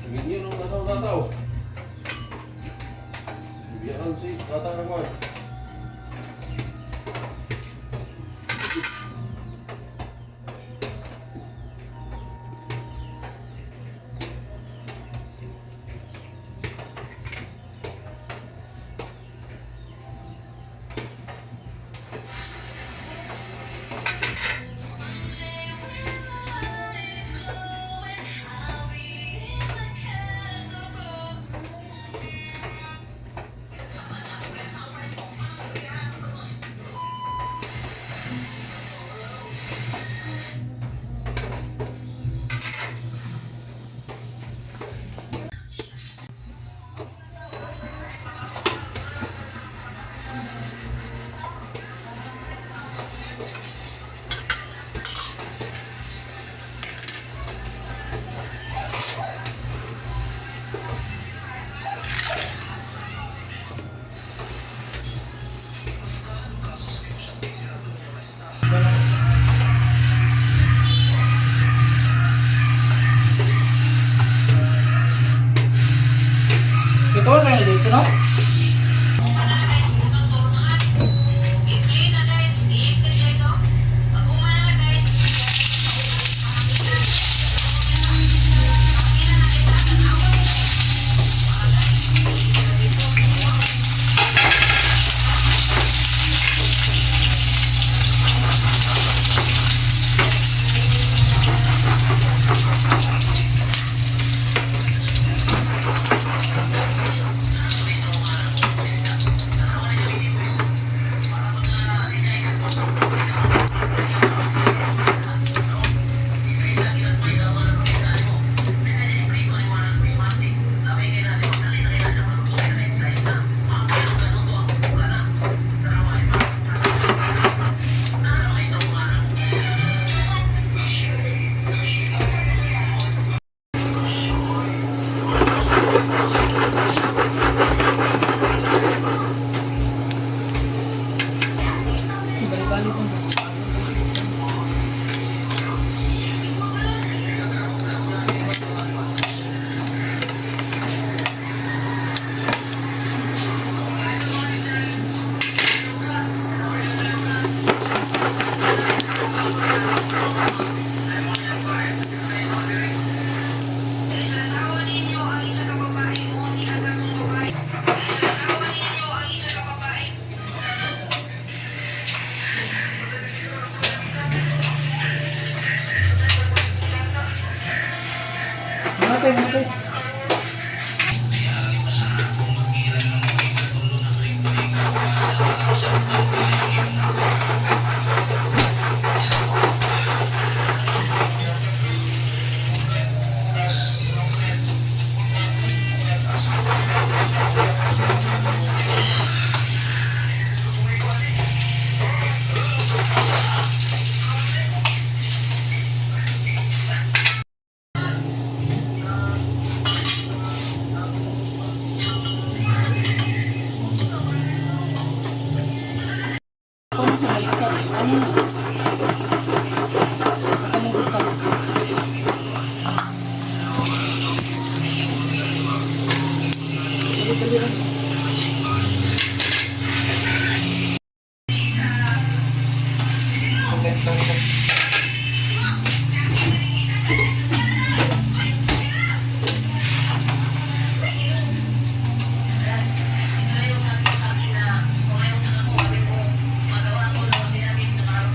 Video nung tataw-tataw. Bibiyaan si tata ng kwan. Ito na din sino? I-play na, guys. I-play, guys, oh. Pag umana, guys. Balik-balik mo. Matay, matay. Ano sa balikat? Ano? Ano ka? Ito na yung sabi ko sa akin na kung ayaw talaga ko, sabi ko, magawa ko na binamit na parang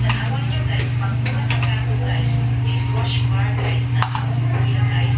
tanawan nyo, guys, pagbukas sa plato, guys, dishwash bar, guys, naawas ko niya, guys.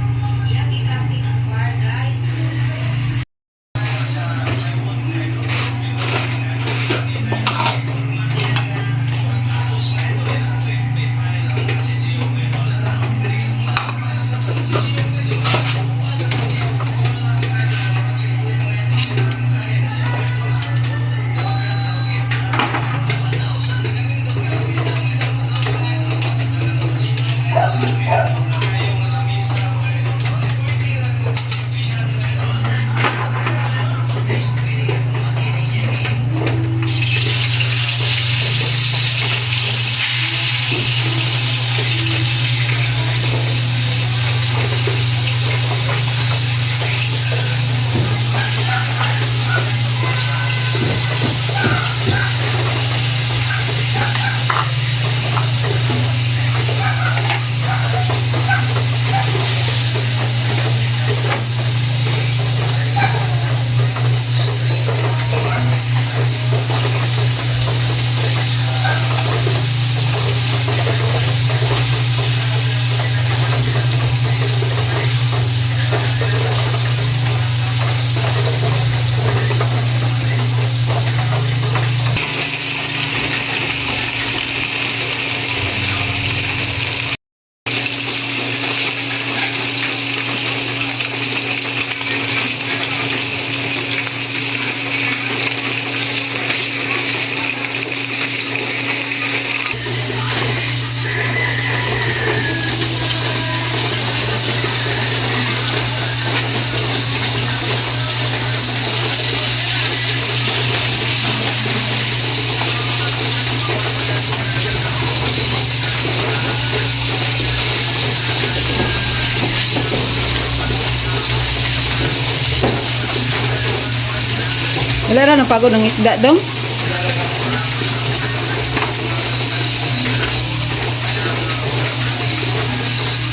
Wala ra napagod ang isda dong.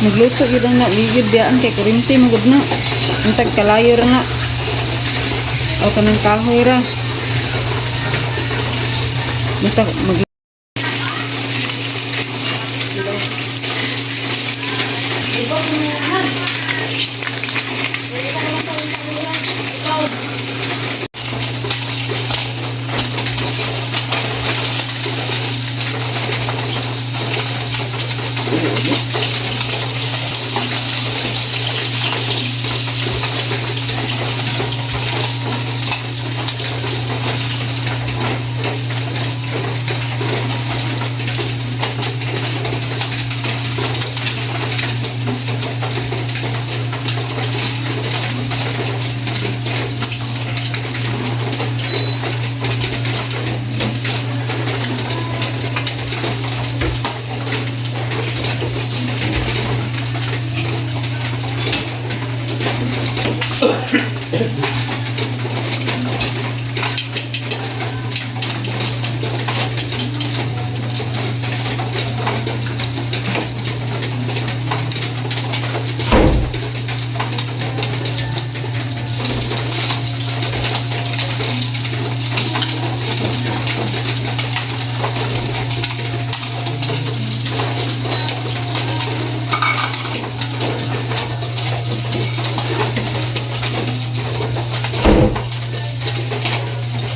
Nagluto gyud ang na ligid diyaan kay kurinti mo gud na. Untag kalayo ra na. O kanang kahoy ra. Basta mag.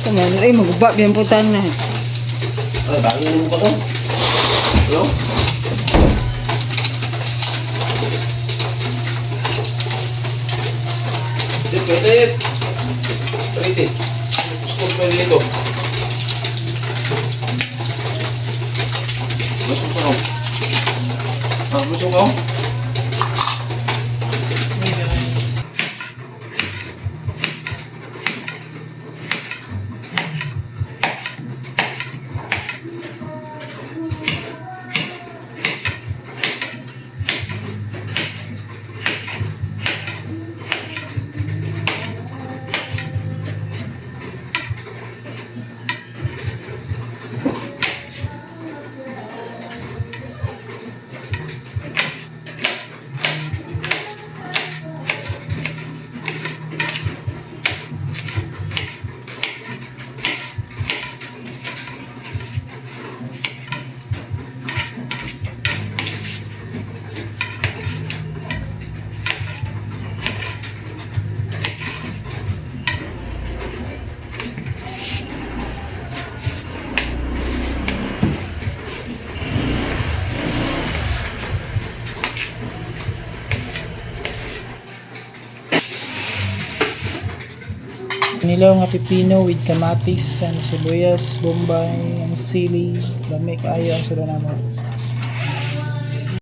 Kaman ay maguba biyan po na. Ano, dami mo pa to? Hello? Di, pwede. Pwede. Gusto ko pwede ito. Gusto ko raw. Ah, gusto ko? Hey guys. Nilaw nga pipino with kamatis and sibuyas, bombay, and sili. Lami kaayo ang sura namo.